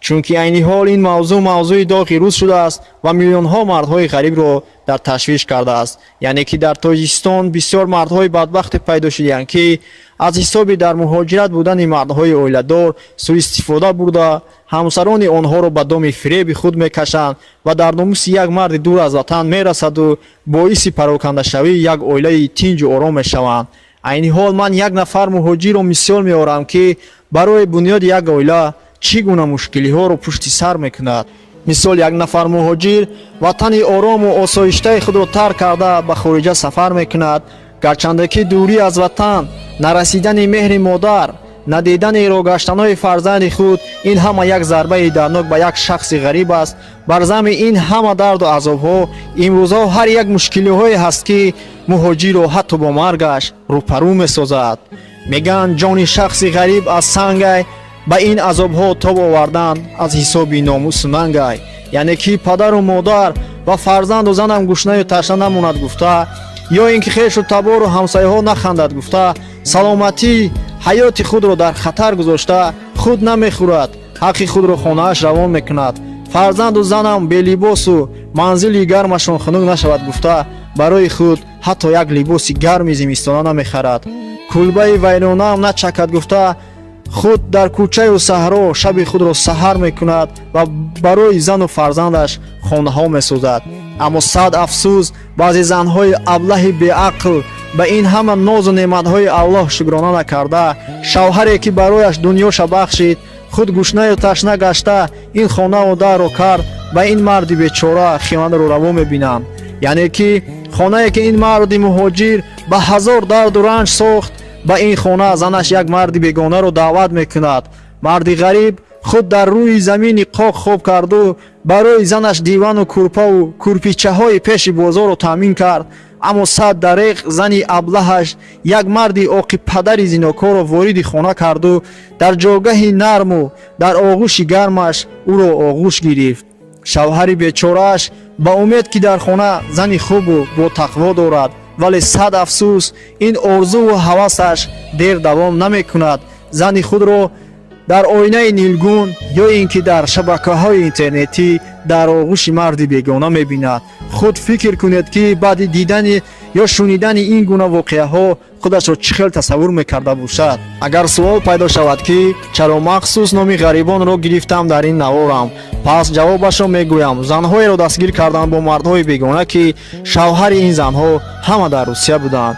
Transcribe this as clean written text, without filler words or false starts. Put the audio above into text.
Чунки айни ҳол ин мавзӯъ мавзӯи доғи рӯз шудааст ва миллионҳо мардҳои ғарибро дар ташвиш кардааст. Яъне ки дар Тоҷикистон бисёр мардҳои бадбахте пайдо шудаанд, ки аз ҳисоби дар муҳоҷират будани мардҳои оиладор суистифода бурда, ҳамсарони онҳоро ба доми фиреби худ мекашанд ва дар номуси як марди дур аз ватан мерасаду боиси парокандашавии як оилаи тинҷу ором мешаванд. Айни ҳол ман як нафар муҳоҷирро мисол меорам, ки барои бунёди як оила чӣ гуна мушкилиҳоро пушти сар мекунад. Мисол, як нафар муҳоҷир ватани орому осоиштаи худро тарк карда, ба хориҷа сафар мекунад. Гарчанде ки дурӣ аз ватан, нарасидани меҳри модар, надидани роҳгаштанҳои фарзанди худ, ин ҳама як зарбаи дарднок ба як шахси ғариб аст. Бар зами ин ҳама дарду азобҳо имрӯзҳо ҳар як мушкилиҳое ҳаст, ки муҳоҷирро ҳатто бо маргаш рӯпарӯ месозад. Мегӯянд, ҷони шахси ғариб аз сангай, ба ин азобҳо тоб овардан аз ҳисоби номусу нангай. Яъне ки падару модар ва фарзанду занам гушнаю ташна намонад гуфта, ё ин ки хешу табору ҳамсояҳо нахандад гуфта, саломатӣ ҳаёти худро дар хатар гузошта, худ намехӯрад, ҳаққи худро хонааш равон мекунад. Фарзанду занам белибосу манзили гармашон хунук нашавад гуфта, барои худ ҳатто як либоси гарми зимистона намехарад. Кулбаи вайронаам начакад гуфта, худ дар кӯчаю саҳро шаби худро саҳар мекунад ва барои зану фарзандаш хонаҳо месозад. Аммо сад афсӯс, баъзе занҳои аблаҳи беақл ба ин ҳама нозу неъматҳои Аллоҳ шукрона накарда, шавҳаре ки барояш дунёша бахшид, худ гушнаю ташна гашта ин хонаву дарро кард, ба ин марди бечора хиёнатро раво мебинанд. Яъне ки хонае ки ин марди муҳоҷир ба ҳазор дарду ранҷ сохт, ба ин хона занаш як марди бегонаро даъват мекунад. Марди ғариб худ дар рӯи замини қоқ хоб карду барои занаш дивану курпаву курпичаҳои пеши бозорро таъмин кард. Аммо сад дареғ, зани аблаҳаш як марди оқи падари зинокорро вориди хона карду дар ҷогаҳи нарму дар оғӯши гармаш ӯро оғӯш гирифт. Шавҳари бечорааш ба умед, ки дар хона зани хубу ботақво дорад, вале сад афсӯс, ин орзуву ҳавасаш дер давом намекунад. Зани худро дар оинаи нилгун ё ин ки дар шабакаҳои интернетӣ дар оғӯши марди бегона мебинад. Худ фикр кунед, ки баъди дидани ё шунидани ин гуна воқеаҳо худашро чӣ хел тасаввур мекарда бошад. Агар суол пайдо шавад, ки чаро махсус номи ғарибонро гирифтам дар ин наворам, пас ҷавобашро мегӯям. Занҳоеро дастгир карданд бо мардҳои бегона, ки шавҳари ин занҳо ҳама дар Русия буданд.